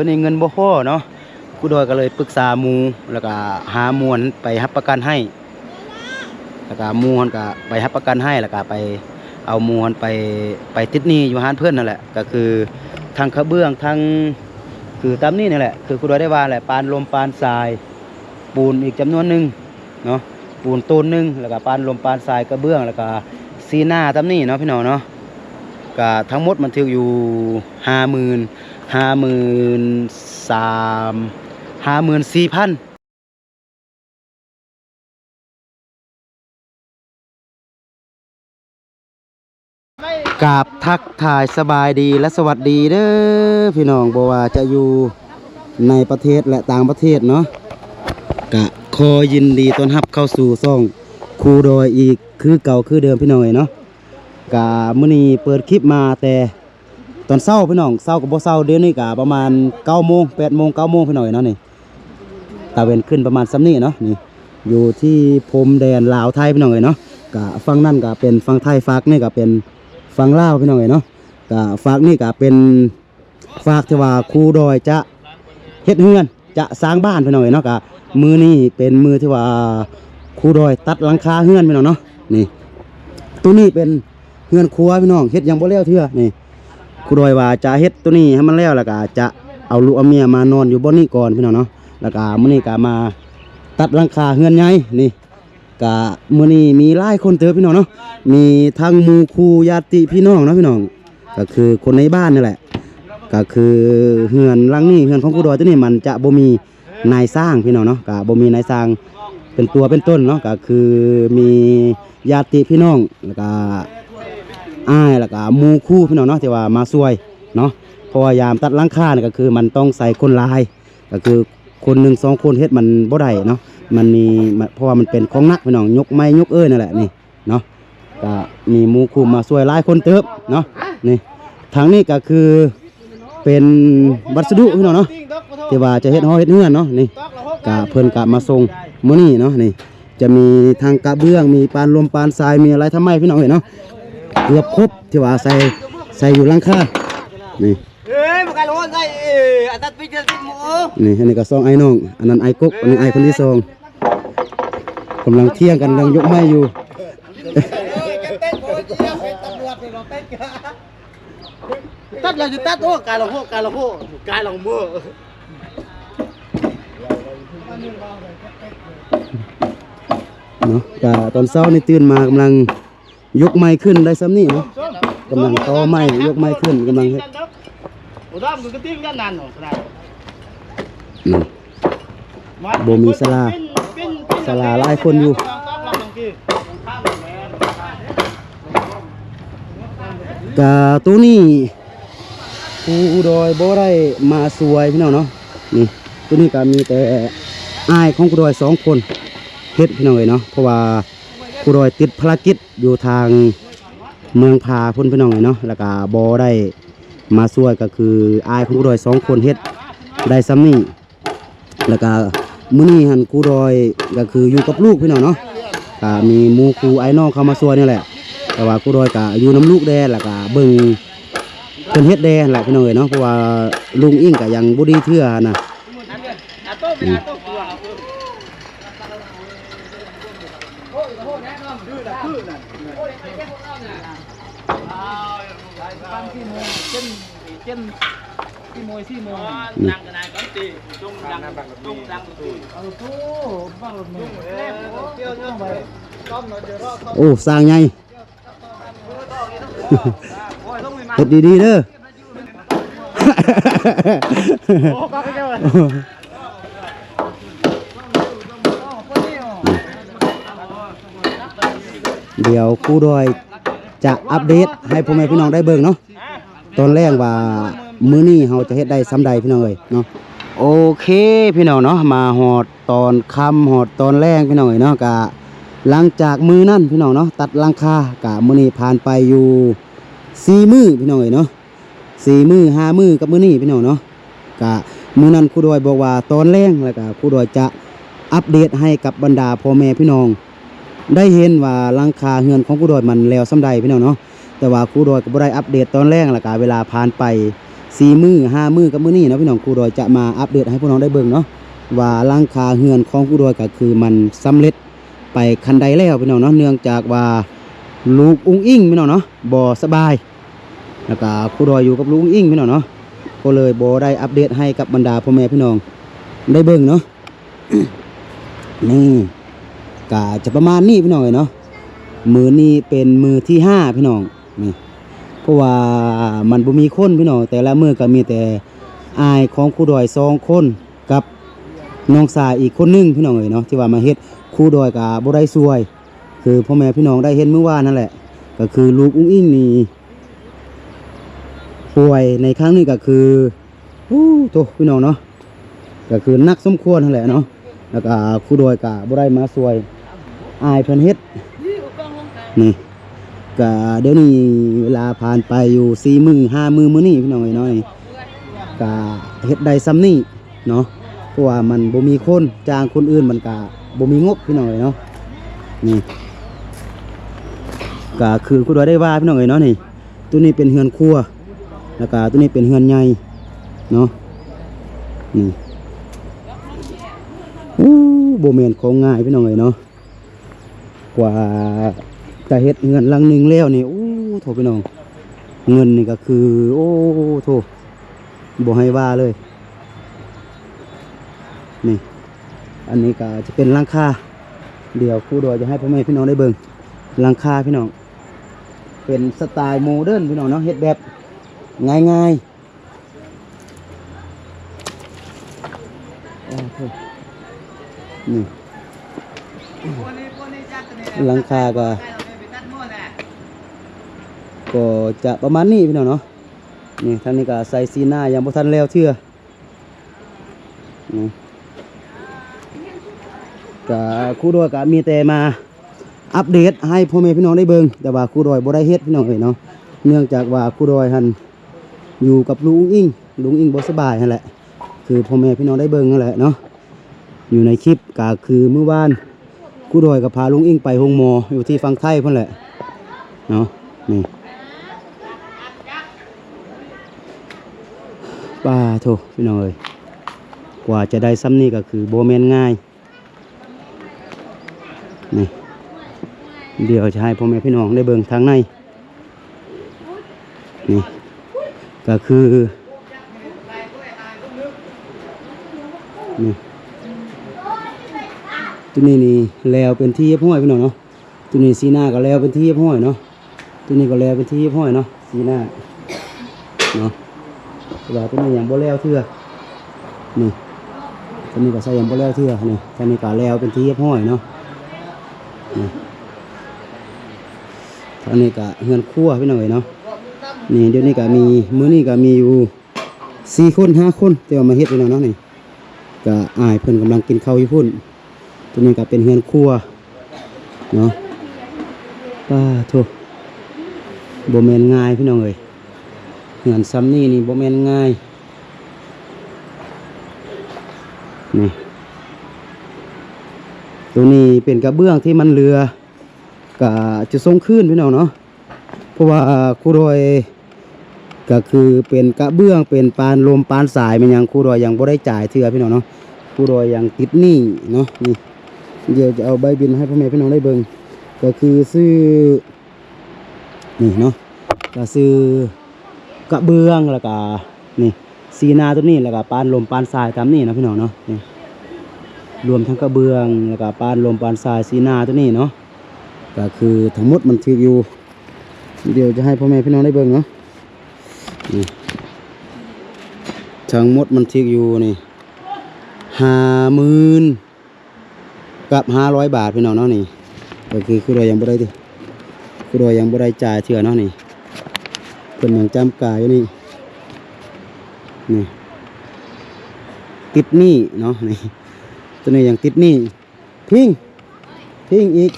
ດນີ້ເງິນບໍ່ພໍເນາະ ຄູດອຍກໍເລີຍປຶກສາໝູ່ ແລ້ວກໍຫາໝູ່ຫັ້ນໄປຮັບປະກັນໃຫ້ ແລ້ວກໍໝູ່ຫັ້ນກໍໄປຮັບປະກັນໃຫ້ ແລ້ວກໍໄປເອົາໝູ່ຫັ້ນໄປ ໄປຕິດໜີ້ຢູ່ຮ້ານເພິ່ນນັ້ນແຫຼະ ກໍຄືທັງກະເບື້ອງ ທັງ ຄືຕາມນີ້ນີ້ແຫຼະ ຄືຄູດອຍໄດ້ວ່າແຫຼະ ປານລົມປານຊາຍ ປູນອີກຈຳນວນໜຶ່ງເນາະ ປູນໂຕນໜຶ່ງ ແລ້ວກໍປານລົມປານຊາຍ ກະເບື້ອງ ແລ້ວກໍຊີໜ້າຕາມນີ້ເນາະ ພີ່ນ້ອງເນາະ ກໍທັງໝົດມັນຖືກຢູ່ຫ້າໝື່ນ ຫ້າໝື່ນສາມ ຫ້າໝື່ນສີ່ພັນ. ກາບທັກທາຍສະບາຍດີ ແລະ ສະຫວັດດີເດີພີ່ນ້ອງ ບໍ່ວ່າຈະຢູ່ໃນປະເທດ ແລະ ຕ່າງປະເທດເນາະ ກະຂໍຍິນດີຕ້ອນຮັບເຂົ້າສູ່ຊ່ອງຄູດອຍອີກຄືເກົ່າຄືເດີມ ພີ່ນ້ອງເອີຍເນາະ. ກະມື້ນີ້ເປີດຄລິບມາແຕ່ ຕອນເຊົ້າພີ່ນ້ອງ ເຊົ້າກໍບໍ່ເຊົ້າ ດຽວນີ້ກໍປະມານເກົ້າໂມງ ແປດໂມງ ເກົ້າໂມງ ພີ່ນ້ອງເອີຍເນາະ ນີ້ຕາເວັນຂຶ້ນປະມານສ່ຳນີ້ເນາະ ນີ້ຢູ່ທີ່ພົມແດນລາວໄທ ພີ່ນ້ອງເອີຍເນາະ ກະຝັ່ງນັ້ນກໍເປັນຝັ່ງໄທ ຟາກນີ້ກໍເປັນຝັ່ງລາວ ພີ່ນ້ອງເອີຍເນາະ ກະຟາກນີ້ກໍເປັນ ຝາກທີ່ວ່າຄູດອຍຈະເຮັດເຮືອນ ຈະສ້າງບ້ານ ພີ່ນ້ອງເອີຍເນາະ ກະມື້ນີ້ເປັນມື້ທີ່ວ່າຄູດອຍຕັດຫຼັງຄາເຮືອນ ພີ່ນ້ອງເນາະ ນີ້ ໂຕນີ້ເປັນເຮືອນຄົວ ພີ່ນ້ອງ ເຮັດຍັງບໍ່ແລ້ວເທື່ອ ນີ້ ຄູດອຍວ່າຈະເຮັດໂຕນີ້ໃຫ້ມັນແລ້ວ ແລ້ວກະຈະເອົາລູກເອົາເມຍມານອນຢູ່ບ່ອນນີ້ກ່ອນ ພີ່ນ້ອງເນາະ ແລ້ວກະມື້ນີ້ກະມາຕັດຫຼັງຄາເຮືອນໃຫຍ່ ນີ້ ກະມື້ນີ້ມີຫຼາຍຄົນເຕີບ ພີ່ນ້ອງເນາະ ມີທັງໝູ່ຄູ່ຍາດຕິພີ່ນ້ອງເນາະ ພີ່ນ້ອງ ກໍຄືຄົນໃນບ້ານນີ້ແຫຼະ ກໍຄືເຮືອນຫຼັງນີ້ ເຮືອນຂອງຄູດອຍໂຕນີ້ ມັນຈະບໍ່ມີນາຍຊ່າງ ພີ່ນ້ອງເນາະ ກະບໍ່ມີນາຍຊ່າງເປັນຕົວເປັນຕົນເນາະ ກໍຄືມີຍາດຕິພີ່ນ້ອງ ແລ້ວກະອ້າຍ ແລ້ວກະໝູ່ຄູ່ ພີ່ນ້ອງເນາະ ທີ່ວ່າມາຊ່ວຍເນາະ ເພາະວ່າຍາມຕັດຫຼັງຄານີ້ ກໍຄືມັນຕ້ອງໃຊ້ຄົນຫຼາຍ ກໍຄືຄົນໜຶ່ງສອງຄົນເຮັດມັນບໍ່ໄດ້ເນາະ ມັນມີ ເພາະວ່າມັນເປັນຂອງໜັກ ພີ່ນ້ອງ ຍົກໄມ້ຍົກເອີ່ນນັ້ນແຫຼະ ນີ້ເນາະ ກະມີໝູ່ຄູ່ມາຊ່ວຍຫຼາຍຄົນເຕີບເນາະ ນີ້ ທາງນີ້ກໍຄືເປັນວັດສະດຸ ພີ່ນ້ອງເນາະ ທີ່ວ່າຈະເຮັດຫໍເຮັດເຮືອນເນາະ ນີ້ ກະເພິ່ນກະມາສົ່ງມື້ນີ້ເນາະ ນີ້ ຈະມີທັງກະເບື້ອງ ມີປານລົມປານຊາຍ ມີອາໄລທຳໄມ ພີ່ນ້ອງເອີຍເນາະ ເກືອບຄົບ ທີ່ວ່າໃສ່ ໃສ່ຢູ່ຫຼັງຄາ ນີ້ ນີ້ ອັນນີ້ກໍສອງອ້າຍນ້ອງ ອັນນັ້ນອ້າຍກົກ ອັນນີ້ອ້າຍຄົນທີສອງ ກຳລັງຖຽງກັນເລື່ອງຍົກໄມ້ຢູ່ ຕັດແລ້ວຊິຕັດ ໂອ້ ກາຍລະໂຫ ກາຍລະໂຫ ກາຍລະໂມ ເນາະ ກະຕອນເຊົ້ານີ້ຕື່ນມາກຳລັງ ຍົກໄມ້ຂຶ້ນໄດ້ສ່ຳນີ້ເນາະ ກຳລັງຕໍ່ໄມ້ ຍົກໄມ້ຂຶ້ນ ກຳລັງເຮັດ ອືມ ບໍ່ມີສາລາ ສາລາຫຼາຍຄົນຢູ່ ກະໂຕນີ້ຄູດອຍບໍ່ໄດ້ມາຊ່ວຍ ພີ່ນ້ອງເນາະ ນີ້ ໂຕນີ້ກະມີແຕ່ອ້າຍຂອງຄູດອຍສອງຄົນເຮັດ ພີ່ນ້ອງເອີຍເນາະ ເພາະວ່າຄູດອຍຕິດພາລະກິດ ຢູ່ທາງເມືອງຜາພຸ້ນ ພີ່ນ້ອງເອີຍເນາະ ແລ້ວກະບໍ່ໄດ້ມາຊ່ວຍ ກໍຄືອ້າຍຂອງຄູດອຍສອງຄົນເຮັດໄດ້ສ່ຳນີ້ ແລ້ວກະມື້ນີ້ຫັ້ນຄູດອຍກໍຄືຢູ່ກັບລູກ ພີ່ນ້ອງເນາະ ກະມີໝູ່ຄູ່ອ້າຍນ້ອງເຂົ້າມາຊ່ວຍນີ້ແຫຼະ ແຕ່ວ່າຄູດອຍກະຢູ່ນຳລູກແດ່ ແລ້ວກະເບິ່ງເພິ່ນເຮັດແດ່ຫັ້ນແຫຼະ ພີ່ນ້ອງເອີຍເນາະ ເພາະວ່າລຸງອິ້ງກະຍັງບໍ່ດີເທື່ອຫັ້ນນະ ອືມ. ໂອ້ ສ້າງໃຫຍ່ ເຮັດດີໆເດີ. ດຽວຄູດອຍຈະອັບເດດໃຫ້ພໍ່ແມ່ພີ່ນ້ອງໄດ້ເບິ່ງເນາະ ຕອນແລງວ່າມື້ນີ້ເຮົາຈະເຮັດໄດ້ສ່ຳໃດ ພີ່ນ້ອງເອີຍເນາະ. ໂອເຄ ພີ່ນ້ອງເນາະ ມາຮອດຕອນຄ່ຳ ຮອດຕອນແລງ ພີ່ນ້ອງເອີຍເນາະ. ກະຫຼັງຈາກມື້ນັ້ນ ພີ່ນ້ອງເນາະ ຕັດຫຼັງຄາ ກະມື້ນີ້ຜ່ານໄປຢູ່ສີ່ມື້ ພີ່ນ້ອງເອີຍເນາະ. ສີ່ມື້ຫ້າມື້ກັບມື້ນີ້ ພີ່ນ້ອງເນາະ. ກະມື້ນັ້ນຄູດອຍບອກວ່າຕອນແລງ ແລ້ວກະຄູດອຍຈະອັບເດດໃຫ້ກັບບັນດາພໍ່ແມ່ພີ່ນ້ອງໄດ້ເຫັນວ່າຫຼັງຄາເຮືອນຂອງຄູດອຍມັນແລ້ວສ່ຳໃດ ພີ່ນ້ອງເນາະ. ແຕ່ວ່າຄູດອຍກໍບໍ່ໄດ້ອັບເດດຕອນແລງ ແລ້ວກະເວລາຜ່ານໄປ ສີ່ມື້ ຫ້າມື້ກັບມື້ນີ້ເນາະ ພີ່ນ້ອງ, ຄູດອຍຈະມາອັບເດດໃຫ້ພວກນ້ອງໄດ້ເບິ່ງເນາະ ວ່າຫຼັງຄາເຮືອນຂອງຄູດອຍກໍຄືມັນສຳເລັດໄປຂັ້ນໃດແລ້ວ ພີ່ນ້ອງເນາະ, ເນື່ອງຈາກວ່າລູກອຸ້ງອິງ ພີ່ນ້ອງເນາະ ບໍ່ສະບາຍ ແລ້ວກໍຄູດອຍຢູ່ກັບລູກອຸ້ງອິງ ພີ່ນ້ອງເນາະ, ກໍເລີຍບໍ່ໄດ້ອັບເດດໃຫ້ກັບບັນດາພໍ່ແມ່ພີ່ນ້ອງໄດ້ເບິ່ງເນາະ. ນີ້ ກະຈະປະມານນີ້ ພີ່ນ້ອງເອີຍເນາະ. ມື້ນີ້ເປັນມື້ທີຫ້າ ພີ່ນ້ອງ ນີ້ ເພາະວ່າມັນບໍ່ມີຄົນ ພີ່ນ້ອງ, ແຕ່ລະມື້ກໍມີແຕ່ອ້າຍຂອງຄູດອຍສອງຄົນ ກັບນ້ອງຊາຍອີກຄົນໜຶ່ງ ພີ່ນ້ອງເອີຍເນາະ ທີ່ວ່າມາເຮັດ. ຄູດອຍກໍບໍ່ໄດ້ຊ່ວຍ ຄືພໍ່ແມ່ພີ່ນ້ອງໄດ້ເຫັນມື້ວານນັ້ນແຫຼະ ກໍຄືລູກອຸ້ງອິງນີ້ປ່ວຍໃນຄັ້ງນີ້ກໍຄື ໂອ້ ໂທ້ ພີ່ນ້ອງເນາະ ກໍຄືໜັກສົມຄວນຫັ້ນແຫຼະເນາະ, ແລ້ວກໍຄູດອຍກໍບໍ່ໄດ້ມາຊ່ວຍອ້າຍເພິ່ນເຮັດ. ນີ້ ກະດຽວນີ້ເວລາຜ່ານໄປຢູ່ສີ່ມື້ຫ້າມື້ ມື້ນີ້ພີ່ນ້ອງເອີຍເນາະ, ນີ້ກະເຮັດໄດ້ຊ່ຳນີ້ເນາະ ເພາະວ່າມັນບໍ່ມີຄົນ, ຈ້າງຄົນອື່ນມັນກະບໍ່ມີງົບ ພີ່ນ້ອງເອີຍເນາະ. ນີ້ກະຄືຄຸນວ່າໄດ້ວ່າ ພີ່ນ້ອງເອີຍເນາະ, ນີ້ໂຕນີ້ເປັນເຮືອນຄົວ ແລ້ວກະໂຕນີ້ເປັນເຮືອນໃຫຍ່ເນາະ. ນີ້ ໂອ້ ບໍ່ແມ່ນຂອງງ່າຍ ພີ່ນ້ອງເອີຍເນາະ. ກວ່າຈະເຮັດເຮືອນຫຼັງໜຶ່ງແລ້ວນີ້ ໂອ້ ໂທ້ ພີ່ນ້ອງ, ເງິນນີ້ກໍຄື ໂອ້ ໂທ້ ບໍ່ໃຫ້ວ່າເລີຍ. ນີ້ ອັນນີ້ກໍຈະເປັນຫຼັງຄາ, ດຽວຄູດອຍຈະໃຫ້ພໍ່ແມ່ພີ່ນ້ອງໄດ້ເບິ່ງຫຼັງຄາ ພີ່ນ້ອງ, ເປັນສະໄຕລ໌ໂມເດີນ ພີ່ນ້ອງເນາະ, ເຮັດແບບງ່າຍໆ. ໂອ້ໂຫ ນີ້ ຫຼັງຄາກໍ ກໍຈະປະມານນີ້ ພີ່ນ້ອງເນາະ. ນີ້ ທາງນີ້ກໍໃສ່ຊີນາ ຍັງບໍ່ທັນແລ້ວເທື່ອ. ນີ້ ກໍຄູດອຍກໍມີແຕ່ມາອັບເດດໃຫ້ພໍ່ແມ່ພີ່ນ້ອງໄດ້ເບິ່ງ, ແຕ່ວ່າຄູດອຍບໍ່ໄດ້ເຮັດ ພີ່ນ້ອງເອີຍເນາະ, ເນື່ອງຈາກວ່າຄູດອຍຫັ້ນ ຢູ່ກັບລຸງອຸ້ງອິງ, ລຸງອຸ້ງອິງບໍ່ສະບາຍຫັ້ນແຫຼະ, ຄືພໍ່ແມ່ພີ່ນ້ອງໄດ້ເບິ່ງຫັ້ນແຫຼະເນາະ. ຢູ່ໃນຄລິບກໍຄືມື້ວານ ຄູດອຍກໍພາລຸງອຸ້ງອິງໄປໂຮງໝໍຢູ່ທີ່ຝັ່ງໄທພຸ້ນແຫຼະເນາະ. ນີ້ ປາໂທ້ ພີ່ນ້ອງເອີຍ, ກວ່າຈະໄດ້ຊ່ຳນີ້ກໍຄືບໍ່ແມ່ນງ່າຍ. ນີ້ ດຽວຈະໃຫ້ພໍ່ແມ່ພີ່ນ້ອງໄດ້ເບິ່ງທາງໃນ. ນີ້ ກໍຄື ນີ້ ໂຕນີ້ນີ້ແລ້ວເປັນທີ່ຮຽບຮ້ອຍ ພີ່ນ້ອງເນາະ. ໂຕນີ້ຊີນາກໍແລ້ວເປັນທີ່ຮຽບຮ້ອຍເນາະ. ໂຕນີ້ກໍແລ້ວເປັນທີ່ຮຽບຮ້ອຍເນາະ, ຊີນາເນາະ, ແຕ່ວ່າໂຕນີ້ຍັງບໍ່ແລ້ວເທື່ອ. ນີ້ ໂຕນີ້ກໍໃສ່ຍັງບໍ່ແລ້ວເທື່ອ. ນີ້ ໂຕນີ້ກໍແລ້ວເປັນທີ່ຮຽບຮ້ອຍເນາະ. ນີ້ ອັນນີ້ກໍເຮືອນຄົວ ພີ່ນ້ອງເອີຍເນາະ. ນີ້ ດຽວນີ້ກໍມີ ມື້ນີ້ກໍມີຢູ່ສີ່ຄົນຫ້າຄົນ ທີ່ວ່າມາເຮັດຢູ່ແລ້ວເນາະ. ນີ້ ກະອ້າຍເພິ່ນກຳລັງກິນເຂົ້າຢູ່ພຸ້ນ. ໂຕນີ້ກະເປັນເຮືອນຄົວເນາະ. ປາໂທ້ ບໍ່ແມ່ນງ່າຍ ພີ່ນ້ອງເອີຍ, ເຮືອນຊ່ຳນີ້ນີ້ບໍ່ແມ່ນງ່າຍ. ນີ້ ໂຕນີ້ເປັນກະເບື້ອງທີ່ມັນເຫຼືອ ກະຈະສົ່ງຄືນ ພີ່ນ້ອງເນາະ. ເພາະວ່າຄູດອຍກໍຄືເປັນກະເບື້ອງ ເປັນປານລົມປານຊາຍແມ່ນຫຍັງ ຄູດອຍຍັງບໍ່ໄດ້ຈ່າຍເທື່ອ ພີ່ນ້ອງເນາະ. ຄູດອຍຍັງຕິດໜີ້ເນາະ. ນີ້ ດຽວຈະເອົາໃບບິນໃຫ້ພໍ່ແມ່ພີ່ນ້ອງໄດ້ເບິ່ງ, ກໍຄືຊື້ ນີ້ເນາະ, ກໍຊື້ກະເບື້ອງ ແລ້ວກະ ນີ້ ຊີນາໂຕນີ້ ແລ້ວກະປານລົມປານຊາຍຕາມນີ້ເນາະ ພີ່ນ້ອງເນາະ. ນີ້ ລວມທັງກະເບື້ອງ ແລ້ວກະປານລົມປານຊາຍ ຊີນາໂຕນີ້ເນາະ. ກໍຄືທັງໝົດມັນຖືກຢູ່ ດຽວຈະໃຫ້ພໍ່ແມ່ພີ່ນ້ອງໄດ້ເບິ່ງເນາະ. ນີ້ ທັງໝົດມັນຖືກຢູ່ນີ້ ຫ້າໝື່ນ ກັບຫ້າຮ້ອຍບາດ ພີ່ນ້ອງເນາະ. ນີ້ກໍຄືຄູດອຍຍັງບໍ່ໄດ້ຕິ ຄູດອຍຍັງບໍ່ໄດ້ຈ່າຍເທື່ອເນາະ. ນີ້ ເພິ່ນຍັງຈ້ຳກາຢູ່ນີ້. ນີ້ ຕິດໜີ້ເນາະ. ນີ້ ໂຕນີ້ຍັງຕິດໜີ້. ພິງ ພິງ ອີກ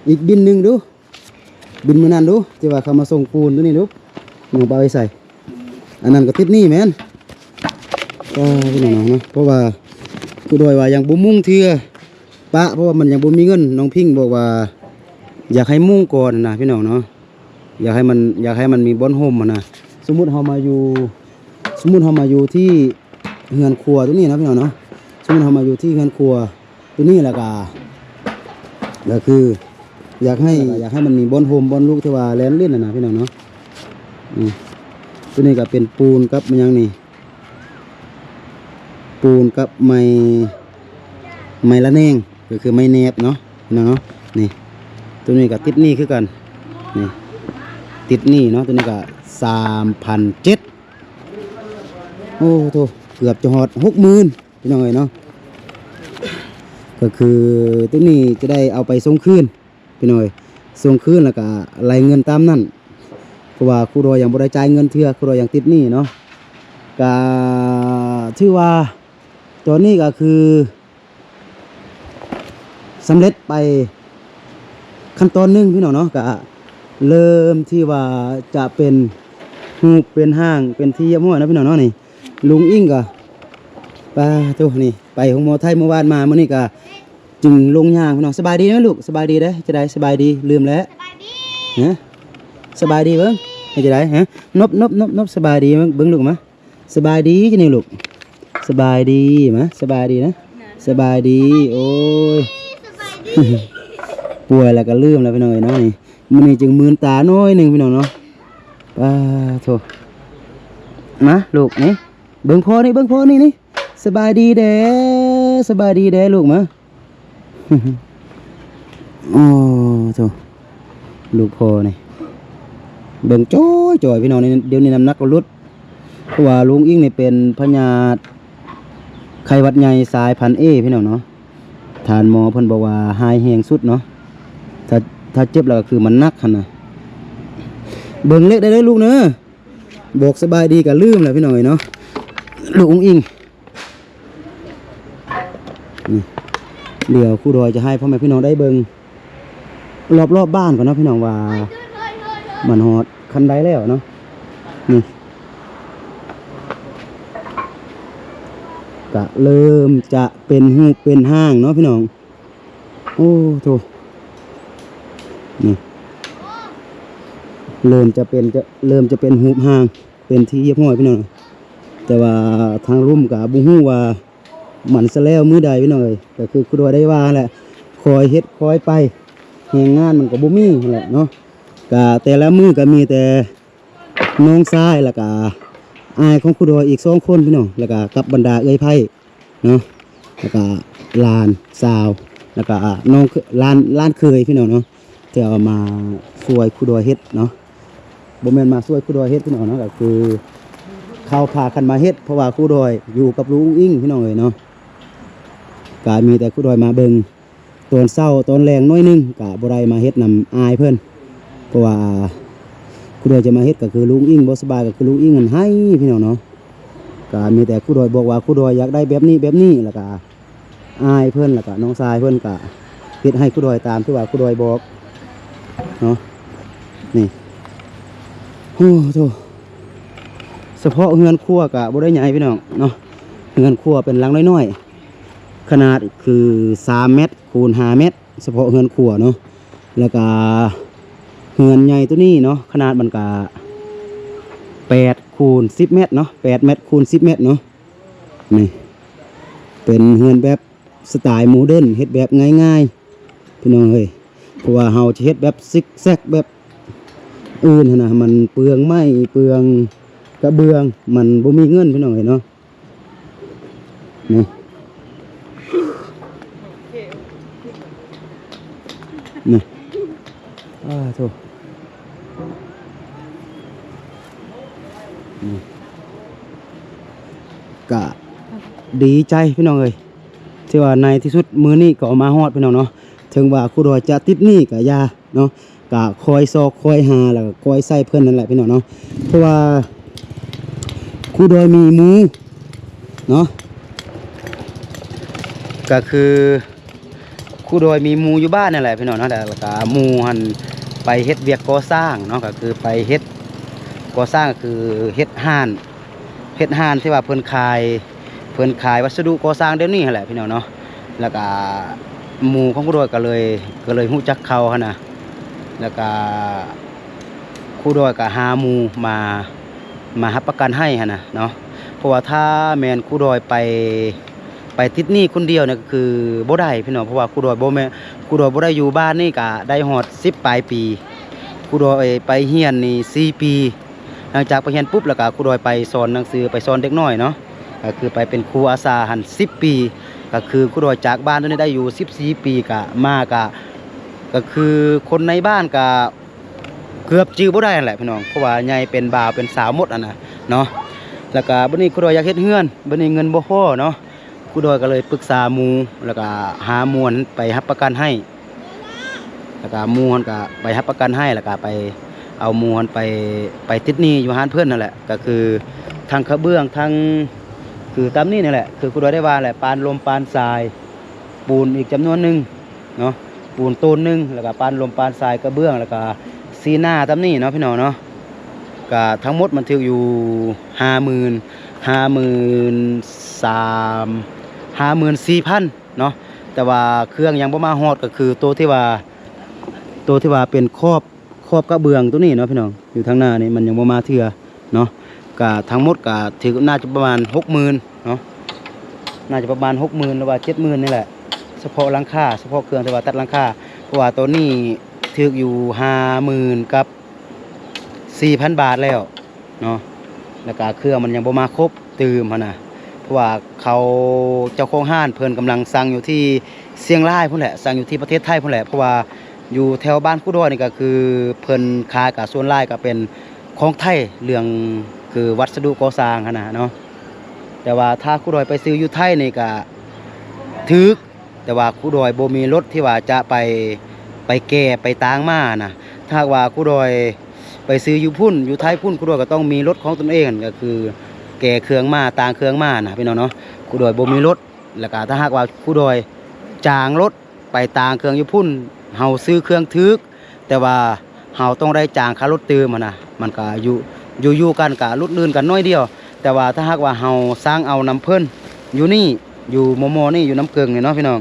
ອີກບິນໜຶ່ງດູ. ບິນມື້ນັ້ນດູ ທີ່ວ່າເຂົາມາສົ່ງປູນໂຕນີ້ດູ ນ້ອງປະໄວ້ໃສ? ອັນນັ້ນກໍຕິດໜີ້ແມ່ນ. ກໍພີ່ນ້ອງເນາະ ເພາະວ່າຄູດອຍວ່າຍັງບໍ່ມຸງເທື່ອ ປະ ເພາະວ່າມັນຍັງບໍ່ມີເງິນ. ນ້ອງພິງບອກວ່າຢາກໃຫ້ມຸງກ່ອນນະ ພີ່ນ້ອງເນາະ, ຢາກໃຫ້ມັນ ຢາກໃຫ້ມັນມີບ່ອນຮົ່ມຫັ້ນນະ. ສົມມຸດເຮົາມາຢູ່ ສົມມຸດເຮົາມາຢູ່ທີ່ເຮືອນຄົວຕົງນີ້ເນາະ ພີ່ນ້ອງເນາະ, ສົມມຸດເຮົາມາຢູ່ທີ່ເຮືອນຄົວຕົງນີ້ ແລ້ວກະ ກໍຄືຢາກໃຫ້ ຢາກໃຫ້ມັນມີບ່ອນຮົ່ມບ່ອນລຸກທີ່ວ່າແລ່ນຫຼິ້ນຫັ້ນນະ ພີ່ນ້ອງເນາະ. ອືມ ຕົງນີ້ກໍເປັນປູນກັບຫຍັງນີ້ ປູນກັບໄມ້ ໄມ້ລະແນງ ກໍຄືໄມ້ແໜບເນາະ ພີ່ນ້ອງເນາະ. ນີ້ ຕົງນີ້ກໍຕິດໜີ້ຄືກັນ ນີ້ ຕິດໜີ້ເນາະ. ຕົງນີ້ກໍສາມພັນເຈັດ ໂອ້ໂທ້ ເກືອບຈະຮອດຫົກໝື່ນ ພີ່ນ້ອງເອີຍເນາະ. ກໍຄືຕົງນີ້ຈະໄດ້ເອົາໄປສົ່ງຄືນ ພີ່ນ້ອງເອີຍ, ສົ່ງຄືນແລ້ວກໍໄລ່ເງິນຕາມນັ້ນ ເພາະວ່າຄູດອຍຍັງບໍ່ໄດ້ຈ່າຍເງິນເທື່ອ, ຄູດອຍຍັງຕິດໜີ້ເນາະ. ກໍຖືວ່າຕອນນີ້ກໍຄືສຳເລັດໄປຂັ້ນຕອນໜຶ່ງ ພີ່ນ້ອງເນາະ. ກໍເລີ່ມທີ່ວ່າຈະເປັນຮູບເປັນຮ່າງເປັນທີ່ຮຽບຮ້ອຍນະ ພີ່ນ້ອງເນາະ. ນີ້ລຸງອິ້ງກໍ ປາໂທ້ ນີ້ໄປໂຮງໝໍໄທເມື່ອວານມາ, ມື້ນີ້ກໍ ຈຶ່ງລົງຍ່າງ ພີ່ນ້ອງ. ສະບາຍດີນະລູກ, ສະບາຍດີເດ້. ເຮັດຈັ່ງໃດ? ສະບາຍດີ, ລືມແລ້ວ. ສະບາຍດີ. ຮະ? ສະບາຍດີເບິ່ງ. ເຮັດຈັ່ງໃດ? ຮະ? ນົບ ນົບ ນົບ ນົບ. ສະບາຍດີເບິ່ງ ເບິ່ງລູກມາ. ສະບາຍດີຈັ່ງນີ້ລູກ. ສະບາຍດີມາ. ສະບາຍດີນະ. ສະບາຍດີ. ໂອ້ຍ ສະບາຍດີ. ປ່ວຍແລ້ວກໍລືມແລ້ວ ພີ່ນ້ອງເອີຍເນາະ. ນີ້ ມື້ນີ້ຈຶ່ງມືນຕາໜ້ອຍໜຶ່ງ ພີ່ນ້ອງເນາະ. ປາໂທ້ ມາລູກນີ້ ເບິ່ງພໍ່ນີ້ ເບິ່ງພໍ່ນີ້ນີ້. ສະບາຍດີແດ່ ສະບາຍດີແດ່ລູກມາ. ໂອ້ໂທ້ ລູກພໍ່ນີ້ເບິ່ງຈ່ອຍໆ ພີ່ນ້ອງ. ດຽວນີ້ນ້ຳໜັກກໍຫຼຸດ ເພາະວ່າລຸງອິ້ງນີ້ເປັນພະຍາດໄຂ້ຫວັດໃຫຍ່ສາຍພັນເອ ພີ່ນ້ອງເນາະ. ທ່ານໝໍເພິ່ນບອກວ່າຮ້າຍແຮງສຸດເນາະ, ຖ້າ ຖ້າເຈັບແລ້ວກໍຄືມັນໜັກຫັ້ນນະ. ເບິ່ງເລກໄດ້ເດີລູກເດີ. ບອກສະບາຍດີກໍລືມແລ້ວ ພີ່ນ້ອງເອີຍເນາະ ລູກອຸ້ງອິງ. ນີ້ ດຽວຄູດອຍຈະໃຫ້ພໍ່ແມ່ພີ່ນ້ອງໄດ້ເບິ່ງລອບໆບ້ານກ່ອນເນາະ ພີ່ນ້ອງ ວ່າມັນຮອດຂັ້ນໃດແລ້ວເນາະ. ນີ້ ກະເລີ່ມຈະເປັນຮູບເປັນຮ່າງເນາະ ພີ່ນ້ອງ. ໂອ້ໂທ້ ນີ້ ເລີ່ມຈະເປັນ ຈະ ເລີ່ມຈະເປັນຮູບຮ່າງເປັນທີ່ຮຽບຮ້ອຍ ພີ່ນ້ອງ. ແຕ່ວ່າທາງລຸ່ມກະບໍ່ຮູ້ວ່າມັນສະແລ້ວມື້ໃດ ພີ່ນ້ອງເອີຍ. ກະຄືຄູດອຍໄດ້ວ່າຫັ້ນແຫຼະ ຄອຍເຮັດຄອຍໄປ ແຮງງານມັນກະບໍ່ມີຫັ້ນແຫຼະເນາະ. ກະແຕ່ລະມື້ກະມີແຕ່ ນ້ອງຊາຍ ແລ້ວກະອ້າຍຂອງຄູດອຍອີກສອງຄົນ ພີ່ນ້ອງ, ແລ້ວກະກັບບັນດາເອື້ອຍໃພ້ເນາະ, ແລ້ວກະຫຼານສາວ ແລ້ວກະນ້ອງ ຫຼານ ຫຼານເຂີຍ ພີ່ນ້ອງເນາະ, ທີ່ເອົາມາຊ່ວຍຄູດອຍເຮັດເນາະ. ບໍ່ແມ່ນມາຊ່ວຍຄູດອຍເຮັດ ພີ່ນ້ອງເນາະ, ກະຄືເຂົາພາກັນມາເຮັດ ເພາະວ່າຄູດອຍຢູ່ກັບລຸງອຸ້ງອິງ ພີ່ນ້ອງເອີຍເນາະ. ກະມີແຕ່ຄູດອຍມາເບິ່ງ ຕອນເຊົ້າຕອນແລງໜ້ອຍໜຶ່ງ ກະບໍ່ໄດ້ມາເຮັດນຳອ້າຍເພິ່ນ ເພາະວ່າຄູດອຍຈະມາເຮັດ ກະຄືລຸງອິງບໍ່ສະບາຍ ກະຄືລຸງອິງຫັ້ນໄຫ້ ພີ່ນ້ອງເນາະ. ກະມີແຕ່ຄູດອຍບອກວ່າຄູດອຍຢາກໄດ້ແບບນີ້ແບບນີ້ ແລ້ວກະອ້າຍເພິ່ນ ແລ້ວກະນ້ອງຊາຍເພິ່ນ ກະເຮັດໃຫ້ຄູດອຍຕາມທີ່ວ່າຄູດອຍບອກເນາະ. ນີ້ ໂອ້ໂທ້ ສະເພາະເຮືອນຄົວກະບໍ່ໄດ້ໃຫຍ່ ພີ່ນ້ອງເນາະ, ເຮືອນຄົວເປັນຫຼັງນ້ອຍໆ ຂະໜາດຄືສາມແມັດ ຄູນຫ້າແມັດ ສະເພາະເຮືອນຄົວເນາະ. ແລ້ວກະເຮືອນໃຫຍ່ໂຕນີ້ເນາະ ຂະໜາດມັນກະແປດຄູນສິບແມັດເນາະ, ແປດແມັດຄູນສິບແມັດເນາະ. ນີ້ເປັນເຮືອນແບບສະໄຕໂມເດີນ ເຮັດແບບງ່າຍໆ ພີ່ນ້ອງເອີຍ, ເພາະວ່າເຮົາຈະເຮັດແບບຊິກແຊັກແບບອື່ນຫັ້ນນະ ມັນເປືອງໄມ້ ເປືອງກະເບື້ອງ ມັນບໍ່ມີເງິນ ພີ່ນ້ອງເອີຍເນາະ. ນີ້ ນີ້ ອ້າໂທ້ ນີ້ ກະດີໃຈ ພີ່ນ້ອງເອີຍ ທີ່ວ່າໃນທີ່ສຸດມື້ນີ້ກໍມາຮອດ ພີ່ນ້ອງເນາະ. ເຖິງວ່າຄູດອຍຈະຕິດໜີ້ກະຢ່າເນາະ, ກະຄອຍຊອກຄອຍຫາ ແລ້ວກະຄອຍໃສ່ເພິ່ນນັ້ນແຫຼະ ພີ່ນ້ອງເນາະ. ເພາະວ່າຄູດອຍມີໝູ່ເນາະ, ກະຄືຄູດອຍມີໝູ່ຢູ່ບ້ານນັ້ນແຫຼະ ພີ່ນ້ອງເນາະ, ແລ້ວກະໝູ່ຫັ້ນໄປເຮັດວຽກກໍ່ສ້າງເນາະ, ກະຄືໄປເຮັດກໍ່ສ້າງ ກະຄືເຮັດຮ້ານ ເຮັດຮ້ານທີ່ວ່າເພິ່ນຂາຍ ເພິ່ນຂາຍວັດສະດຸກໍ່ສ້າງດຽວນີ້ຫັ້ນແຫຼະ ພີ່ນ້ອງເນາະ. ແລ້ວກະໝູ່ຂອງຄູດອຍກະເລີຍ ກະເລີຍຮູ້ຈັກເຂົາຫັ້ນນະ, ແລ້ວກະຄູດອຍກະຫາໝູ່ມາ ມາຮັບປະກັນໃຫ້ຫັ້ນນະເນາະ. ເພາະວ່າຖ້າແມ່ນຄູດອຍໄປ ໄປຕິດໜີ້ຄົນດຽວນີ້ກໍຄືບໍ່ໄດ້ພີ່ນ້ອງ, ເພາະວ່າຄູດອຍບໍ່ແມ່ນ ຄູດອຍບໍ່ໄດ້ຢູ່ບ້ານນີ້ກໍໄດ້ຮອດສິບປາຍປີ, ຄູດອຍໄປຮຽນນີ້ສີ່ປີ. ຫຼັງຈາກໄປຮຽນປຸບ ແລ້ວກໍຄູດອຍໄປສອນໜັງສື ໄປສອນເດັກນ້ອຍເນາະ, ກໍຄືໄປເປັນຄູອາສາຫັ້ນສິບປີ. ກໍຄືຄູດອຍຈາກບ້ານໂຕນີ້ໄດ້ຢູ່ສິບສີ່ປີ ກໍມາກໍ ກໍຄືຄົນໃນບ້ານກໍເກືອບຈື່ບໍ່ໄດ້ຫັ້ນແຫຼະພີ່ນ້ອງ, ເພາະວ່າໃຫຍ່ເປັນບ່າວເປັນສາວໝົດຫັ້ນນະເນາະ. ແລ້ວກໍບັດນີ້ຄູດອຍຢາກເຮັດເຮືອນ, ບັດນີ້ເງິນບໍ່ພໍເນາະ, ຄູດອຍກໍເລີຍປຶກສາໝູ່ ແລ້ວກໍຫາໝູ່ຫັ້ນໄປຮັບປະກັນໃຫ້. ແລ້ວກະໝູ່ຫັ້ນກະໄປຮັບປະກັນໃຫ້ ແລ້ວກະໄປເອົາໝູ່ຫັ້ນໄປ ໄປຕິດໜີ້ຢູ່ຮ້ານເພິ່ນນັ້ນແຫຼະ. ກະຄືທັງກະເບື້ອງ ທັງ ຄືຕາມນີ້ນີ້ແຫຼະ ຄືຄູດອຍໄດ້ວ່າແຫຼະ, ປານລົມປານຊາຍ ປູນອີກຈຳນວນໜຶ່ງເນາະ, ປູນໂຕນໜຶ່ງ ແລ້ວກະປານລົມປານຊາຍ ກະເບື້ອງ ແລ້ວກະຊີໜ້າຕາມນີ້ເນາະ ພີ່ນ້ອງເນາະ. ກະທັງໝົດມັນຖືກຢູ່ຫ້າໝື່ນ ຫ້າໝື່ນສາມ ຫ້າໝື່ນສີ່ພັນ ເນາະ, ແຕ່ວ່າເຄື່ອງຍັງບໍ່ມາຮອດ ກໍຄືໂຕທີ່ວ່າ ໂຕທີ່ວ່າເປັນຂອບ ຂອບກະເບື້ອງໂຕນີ້ເນາະ ພີ່ນ້ອງ, ຢູ່ທາງໜ້ານີ້ມັນຍັງບໍ່ມາເທື່ອເນາະ. ກະທັງໝົດກະຖືກ ໜ້າຈະປະມານຫົກໝື່ນເນາະ, ໜ້າຈະປະມານຫົກໝື່ນ ຫຼືວ່າເຈັດໝື່ນນີ້ແຫຼະ ສະເພາະຫຼັງຄາ ສະເພາະເຄື່ອງທີ່ວ່າຕັດຫຼັງຄາ, ເພາະວ່າໂຕນີ້ຖືກຢູ່ຫ້າໝື່ນກັບ ສີ່ພັນບາດແລ້ວເນາະ, ແລ້ວກະເຄື່ອງມັນຍັງບໍ່ມາຄົບຕື່ມຫັ້ນນະ, ເພາະວ່າເຂົາ ເຈົ້າຂອງຮ້ານເພິ່ນກຳລັງສັ່ງຢູ່ທີ່ຊຽງລາຍພຸ້ນແຫຼະ ສັ່ງຢູ່ທີ່ປະເທດໄທພຸ້ນແຫຼະ. ເພາະວ່າຢູ່ແຖວບ້ານຄູດອຍນີ້ ກະຄືເພິ່ນຂາຍກະສ່ວນຫຼາຍກະເປັນຂອງໄທ ເລື່ອງຄືວັດສະດຸກໍ່ສ້າງຫັ້ນນະເນາະ. ແຕ່ວ່າຖ້າຄູດອຍໄປຊື້ຢູ່ໄທນີ້ກະຖືກ ແຕ່ວ່າຄູດອຍບໍ່ມີລົດທີ່ວ່າຈະໄປ ໄປແກ່ໄປຕາງມານະ. ຖ້າຫາກວ່າຄູດອຍໄປຊື້ຢູ່ພຸ້ນ ຢູ່ໄທພຸ້ນ ຄູດອຍກໍຕ້ອງມີລົດຂອງຕົນເອງ ກໍຄືແກ່ເຄື່ອງມາ ຕາງເຄື່ອງມານະ ພີ່ນ້ອງເນາະ. ຄູດອຍບໍ່ມີລົດ ແລ້ວກະຖ້າຫາກວ່າຄູດອຍຈ້າງລົດໄປຕາງເຄື່ອງຢູ່ພຸ້ນ ເຮົາຊື້ເຄື່ອງຖືກ ແຕ່ວ່າເຮົາຕ້ອງໄດ້ຈ່າຍຄ່າລົດຕື່ມຫັ້ນນະ, ມັນກະຢູ່ ຢູ່ໆກັນກະຫຼຸດລື່ນກັນໜ້ອຍດຽວ. ແຕ່ວ່າຖ້າຫາກວ່າເຮົາສັ່ງເອົານຳເພິ່ນຢູ່ນີ້ ຢູ່ມໍ່ໆນີ້ ຢູ່ນຳເກິ່ງນີ້ເນາະ ພີ່ນ້ອງ,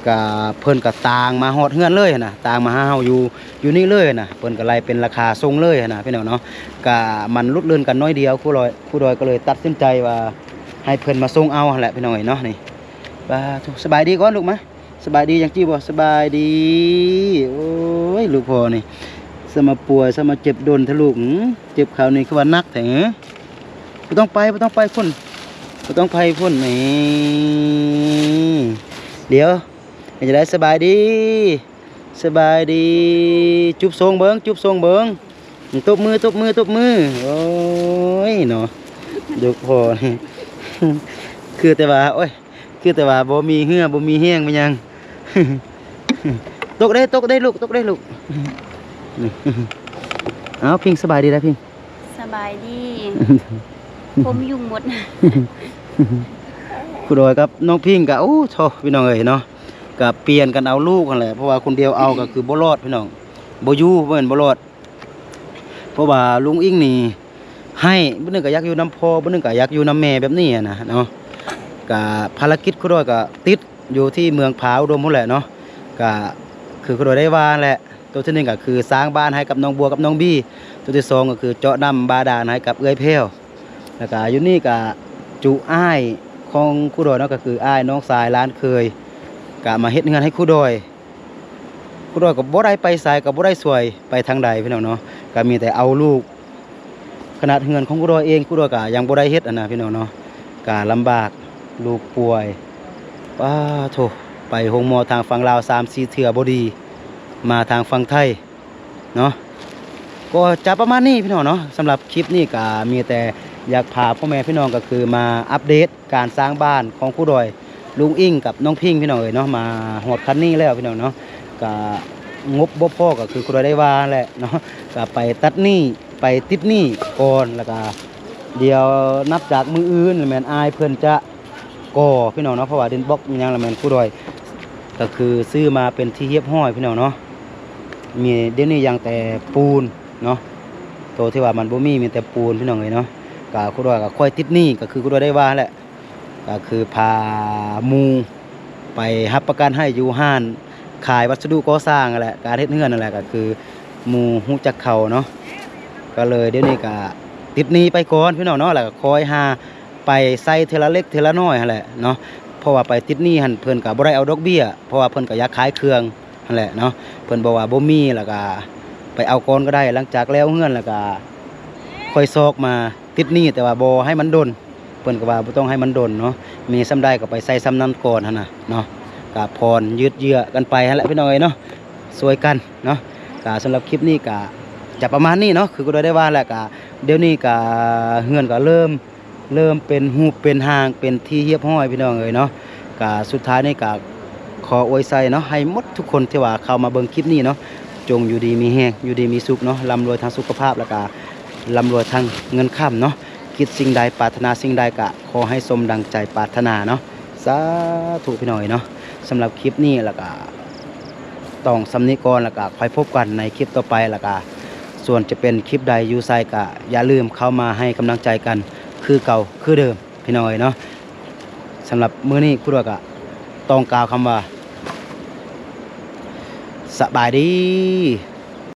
ກະເພິ່ນກະຕາງມາຮອດເຮືອນເລີຍຫັ້ນນະ, ຕາງມາຫາເຮົາຢູ່ ຢູ່ນີ້ເລີຍຫັ້ນນະ, ເພິ່ນກະໄລ່ເປັນລາຄາສົ່ງເລີຍຫັ້ນນະ ພີ່ນ້ອງເນາະ. ກະມັນຫຼຸດລື່ນກັນໜ້ອຍດຽວ ຄູດອຍ ຄູດອຍກໍເລີຍຕັດສິນໃຈວ່າໃຫ້ເພິ່ນມາສົ່ງເອົາຫັ້ນແຫຼະ ພີ່ນ້ອງເອີຍເນາະ. ນີ້ ປາໂທ້ ສະບາຍດີກ່ອນລູກ ມາ ສະບາຍດີຫຍັງຈີ່ບໍ່? ສະບາຍດີ. ໂອ້ຍ ລູກພໍ່ນີ້ ສະມາປ່ວຍ ສະມາເຈັບດົນແທ້ລູກ. ຫື ເຈັບຄາວນີ້ຄືວ່າໜັກແທ້. ຫື ບໍ່ຕ້ອງໄປ ບໍ່ຕ້ອງໄປພຸ້ນ ບໍ່ຕ້ອງໄປພຸ້ນ. ນີ້ ດຽວ ເປັນຈັ່ງໃດ? ສະບາຍດີ ສະບາຍດີ. ຈູບສົ່ງເບິ່ງ ຈູບສົ່ງເບິ່ງ. ຕົບມື ຕົບມື ຕົບມື. ໂອ້ຍເນາະ ລູກພໍ່ນີ້ ຄືແຕ່ວ່າ ໂອ້ຍ ຄືແຕ່ວ່າບໍ່ມີເຫື່ອ ບໍ່ມີແຮງ ບໍ່ຫຍັງ. ຕົກເດ້ ຕົກເດ້ລູກ ຕົກເດ້ລູກ. ເອົາ ພິງ ສະບາຍດີລະພິງ. ສະບາຍດີ. ຜົມຍຸງໝົດ. ຄູດອຍກັບນ້ອງພິງກະ ໂອ້ ໂທ້ ພີ່ນ້ອງເອີຍເນາະ, ກະປ່ຽນກັນເອົາລູກຫັ້ນແຫຼະ, ເພາະວ່າຄົນດຽວເອົາກະຄືບໍ່ລອດ ພີ່ນ້ອງ, ບໍ່ຢູ່ ບໍ່ແມ່ນບໍ່ລອດ. ເພາະວ່າລຸງອິງນີ້ໃຫ້ ບາດໜຶ່ງກໍຢາກຢູ່ນຳພໍ່ ບາດໜຶ່ງກໍຢາກຢູ່ນຳແມ່ ແບບນີ້ຫັ້ນນະເນາະ. ກະພາລະກິດຄູດອຍກໍຕິດຢູ່ທີ່ເມືອງຜາອຸດົມພຸ້ນແຫຼະເນາະ. ກະຄືຄູດອຍໄດ້ວ່າແຫຼະ ໂຕທີໜຶ່ງກໍຄືສ້າງບ້ານໃຫ້ກັບນ້ອງບົວກັບນ້ອງບີ, ໂຕທີສອງກໍຄືເຈາະນ້ຳບາດານໃຫ້ກັບເອື້ອຍແພ້ວ, ແລ້ວກະຢູ່ນີ້ກະຈຸອ້າຍຂອງຄູດອຍເນາະ ກໍຄືອ້າຍ ນ້ອງຊາຍ ຫຼານເຂີຍ ກະມາເຮັດເຮືອນໃຫ້ຄູດອຍ. ຄູດອຍກໍບໍ່ໄດ້ໄປໃສ ກໍບໍ່ໄດ້ຊ່ວຍໄປທາງໃດ ພີ່ນ້ອງເນາະ, ກໍມີແຕ່ເອົາລູກ. ຂະໜາດເຮືອນຂອງຄູດອຍເອງ ຄູດອຍກໍຍັງບໍ່ໄດ້ເຮັດຫັ້ນນະ ພີ່ນ້ອງເນາະ, ກໍລຳບາກ ລູກປ່ວຍ. ປາໂທ້ ໄປໂຮງໝໍທາງຝັ່ງລາວສາມສີ່ເທື່ອບໍ່ດີ ມາທາງຝັ່ງໄທເນາະ. ກໍຈະປະມານນີ້ ພີ່ນ້ອງເນາະ, ສຳລັບຄລິບນີ້ກໍມີແຕ່ຢາກພາພໍ່ແມ່ພີ່ນ້ອງ ກໍຄືມາອັບເດດ ການສ້າງບ້ານຂອງຄູດອຍ, ລຸງອິງກັບນ້ອງພິງ ພີ່ນ້ອງເອີຍເນາະ, ມາຮອດຂັ້ນນີ້ແລ້ວ ພີ່ນ້ອງເນາະ. ກະງົບບໍ່ພໍ ກໍຄືຄູດອຍໄດ້ວ່າແຫຼະເນາະ, ກະໄປຕັດໜີ້ ໄປຕິດໜີ້ກ່ອນ, ແລ້ວກະດຽວນັບຈາກມື້ອື່ນແມ່ນອ້າຍເພິ່ນຈະກໍ່ ພີ່ນ້ອງເນາະ, ເພາະວ່າດິນບລັອກອີ່ຫຍັງລະແມ່ນຄູດອຍ ກໍຄືຊື້ມາເປັນທີ່ຮຽບຮ້ອຍ ພີ່ນ້ອງເນາະ. ມີ ດຽວນີ້ຍັງແຕ່ປູນເນາະ, ໂຕທີ່ວ່າມັນບໍ່ມີ ມີແຕ່ປູນ ພີ່ນ້ອງເອີຍເນາະ. ກະຄູດອຍກໍຄ່ອຍຕິດໜີ້ ກໍຄືຄູດອຍໄດ້ວ່າແຫຼະ. ກໍຄືພາໝູ່ໄປຮັບປະກັນໃຫ້ຢູ່ຮ້ານຂາຍວັດສະດຸກໍ່ສ້າງຫັ້ນແຫຼະ, ການເຮັດເຮືອນນັ້ນແຫຼະ, ກໍຄືໝູ່ຮູ້ຈັກເຂົາເນາະ. ກໍເລີຍດຽວນີ້ກໍຕິດໜີ້ໄປກ່ອນ ພີ່ນ້ອງເນາະ, ແລ້ວກໍຄ່ອຍຫາ ໄປໃສ່ເທື່ອລະເລັກເທື່ອລະນ້ອຍຫັ້ນແຫຼະເນາະ ເພາະວ່າໄປຕິດໜີ້ຫັ້ນ ເພິ່ນກໍບໍ່ໄດ້ເອົາດອກເບ້ຍ ເພາະວ່າເພິ່ນກໍຢາກຂາຍເຄື່ອງຫັ້ນແຫຼະເນາະ ເພິ່ນບອກວ່າບໍ່ມີ ແລ້ວກໍໄປເອົາກ່ອນກໍໄດ້ ຫຼັງຈາກແລ້ວເຮືອນແລ້ວກໍຄ່ອຍຊອກມາຕິດໜີ້ ແຕ່ວ່າບໍ່ໃຫ້ມັນດົນ ເພິ່ນກໍວ່າບໍ່ຕ້ອງໃຫ້ມັນດົນເນາະ ມີສ່ຳໃດກໍໄປໃສ່ສ່ຳນັ້ນກ່ອນຫັ້ນນະເນາະ ກໍຜ່ອນຢືດເຢື້ອກັນໄປຫັ້ນແຫຼະພີ່ນ້ອງເອີຍເນາະ ຊ່ວຍກັນເນາະ ກໍສຳລັບຄລິບນີ້ກໍຈະປະມານນີ້ເນາະ ຄືກໍໄດ້ວ່າແຫຼະ ກໍດຽວນີ້ກໍເຮືອນກໍເລີ່ມ ເລີ່ມເປັນຮູບເປັນຮ່າງເປັນທີ່ຮຽບຮ້ອຍພີ່ນ້ອງເອີຍເນາະ ກະສຸດທ້າຍນີ້ກະຂໍອວຍໄຊເນາະ ໃຫ້ໝົດທຸກຄົນທີ່ວ່າເຂົ້າມາເບິ່ງຄລິບນີ້ເນາະ ຈົ່ງຢູ່ດີມີແຮງ ຢູ່ດີມີສຸກເນາະ ລ່ຳລວຍທາງສຸຂະພາບ ແລ້ວກະລ່ຳລວຍທາງເງິນຄຳເນາະ ຄິດສິ່ງໃດປາດຖະໜາສິ່ງໃດກະຂໍໃຫ້ສົມດັ່ງໃຈປາດຖະໜາເນາະ ສາທຸພີ່ນ້ອງເອີຍເນາະ ສຳລັບຄລິບນີ້ແລ້ວກະ ຕ້ອງສ່ຳນີ້ກ່ອນ ແລ້ວກະຄ່ອຍພົບກັນໃນຄລິບຕໍ່ໄປ ແລ້ວກະສ່ວນຈະເປັນຄລິບໃດຢູ່ໃສກະຢ່າລືມເຂົ້າມາໃຫ້ກຳລັງໃຈກັນຄືເກົ່າຄືເດີມພີ່ນ້ອງເອີຍເນາະ ສຳລັບມື້ນີ້ຄູດວຍກະຕ້ອງກ່າວຄຳວ່າ ສະບາຍດີ.